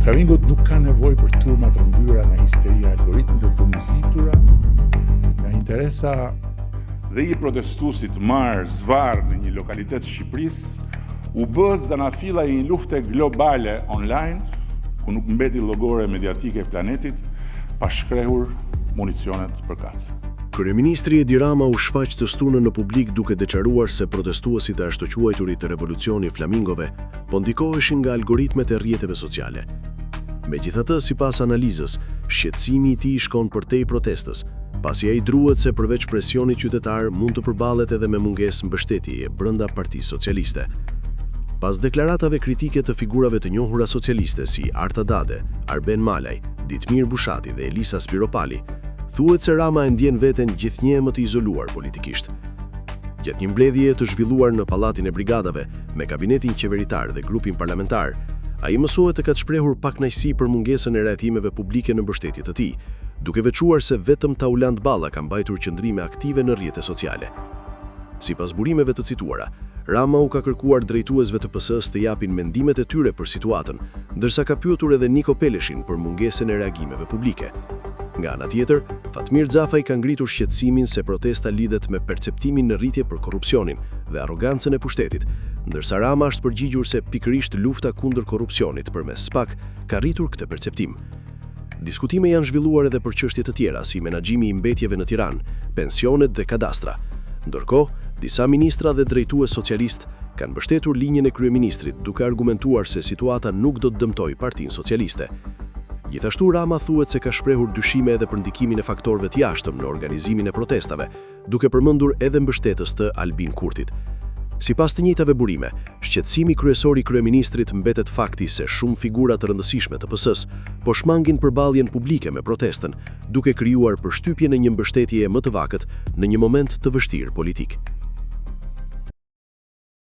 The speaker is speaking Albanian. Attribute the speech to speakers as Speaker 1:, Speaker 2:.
Speaker 1: Flamingot nuk kanë nevojë për turma të rrëmbyera nga histeria e algoritmit dhe të nxitura nga interesa dhe një protestuesi të marrë zvarrë në një lokalitet të Shqipërisë u bë zanafilla e një lufte globale online ku nuk mbeti llogore mediatike e planetit pa shkrehur municionet përkatëse.
Speaker 2: Kryeministri Edi Rama u shfaq të shtunën në publik duke deklaruar se protestuesit e ashtuquajturit Revolucioni i Flamingove po ndikoheshin nga algoritmet e rrjeteve sociale. Megjithatë, sipas analizës, shqetësimi i tij shkon përtej protestës, pasi ai druhet se përveç presionit qytetar mund të përballet edhe me mungesë mbështetjeje brenda Partisë Socialiste. Pas deklaratave kritike të figurave të njohura socialiste si Arta Dade, Arben Malaj, Ditmir Bushati dhe Elisa Spiropali, thuhet se Rama e ndjen veten gjithnjë e më të izoluar politikisht. Gjatë një mbledhjeje të zhvilluar në Pallatin e Brigadave me kabinetin qeveritar dhe grupin parlamentar, ai mësohet të ketë shprehur pakënaqësi për mungesën e reagimeve publike në mbështetje të tij, duke veçuar se vetëm Taulant Balla ka mbajtur qëndrime aktive në rrjete sociale. Sipas burimeve të cituara, Rama u ka kërkuar drejtuesve të PS-së të japin mendimet e tyre për situatën, ndërsa ka pyetur edhe Niko Peleshin për mungesën e reagimeve publike. Nga ana tjetër, Fatmir Xhafaj ka ngritur shqetësimin se protesta lidhet me perceptimin në rritje për korrupsionin dhe arrogancën e pushtetit, ndërsa Rama është përgjigjur se pikërisht lufta kundër korrupsionit përmes SPAK ka rritur këtë perceptim. Diskutime janë zhvilluar edhe për çështje të tjera si menaxhimi i mbetjeve në Tiranë, pensionet dhe kadastra. Ndërkohë, disa ministra dhe drejtues socialistë kanë mbështetur linjën e kryeministrit duke argumentuar se situata nuk do të dëmtojë Partinë Socialiste. Gjithashtu Rama thuhet se ka shprehur dyshime edhe për ndikimin e faktorëve të jashtëm në organizimin e protestave, duke përmendur edhe mbështetës të Albin Kurtit. Sipas të njëjtave burime, shqetësimi kryesor i kryeministrit mbetet fakti se shumë figura të rëndësishme të PS-së po shmangin përballjen publike me protestën, duke krijuar përshtypjen e një mbështetjeje më të vakët në një moment të vështirë politik.